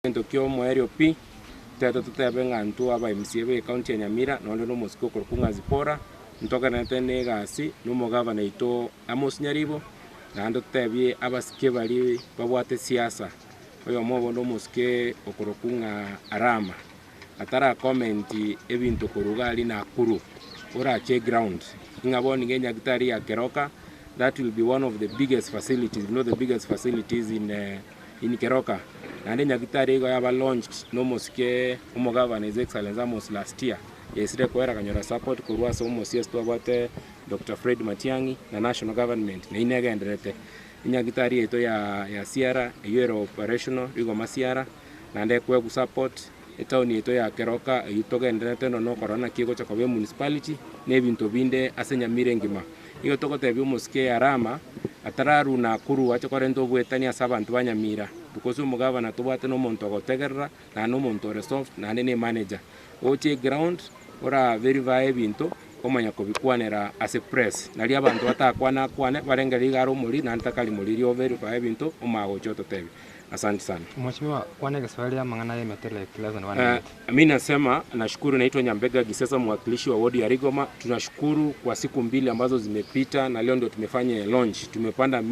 Egento ki'omoerio pi, toete totebe ng'a intwe aba MCA be ecounty ya Nyamira nonde na omosike okorokwa ng'a Zipporah, ntogendererete na egasi na omogavana oito Amos Nyaribo, naende totebie abasike baria babwate siasa, oyomo obo na omosike okorokwa ng'a Arama, atara comment ebinto korwa iga aria Nakuru, orache eground, ng'a bono nigo enyagitari ya Keroka, that will be one of the biggest facilities, if not the biggest facilities in. In Keroka, naende Nyagitari igo yaba launched nomosike omogavana His Excellency Amos last year, yaisire koera akanyora support korwa ase omosie twabwate Doctor Fred Matiang'i na national government neyio negendererete. Enyagitari yaito ya ya Siara eyio ere operational rigoma Siara naende ekoegwa support, etown yaito ya Keroka eyio togendererete nonya nokorora naki egocha koba emunicipality na ebinto binde ase Nyamira engima. Nigo togotebia omosike Arama, atararua Nakuru ache korenta oboetani ase abanto ba Nyamira, because omogavana tobwate nomonto ogotegerera, naende nomonto ore soft, naende ne manager. Oche eground, ora verify ebinto, omanya kobikwanera ase press. Nario abanto batakwane akwane, barengererie iga are omoriri naende takari moriri, o verify ebinto, omanye gocha ototebia. Asante sana. Mheshimiwa, kwana egeswahili amang'ana y'emete like lesson one minute. Mi nasema nashukuru, naitwa Nyambega Gisesa, mwakilishi wa wodi ya Rigoma. Tunashukuru kwa siku mbili ambazo zimepita, na leo ndio tumefanya launch. Tumepanda.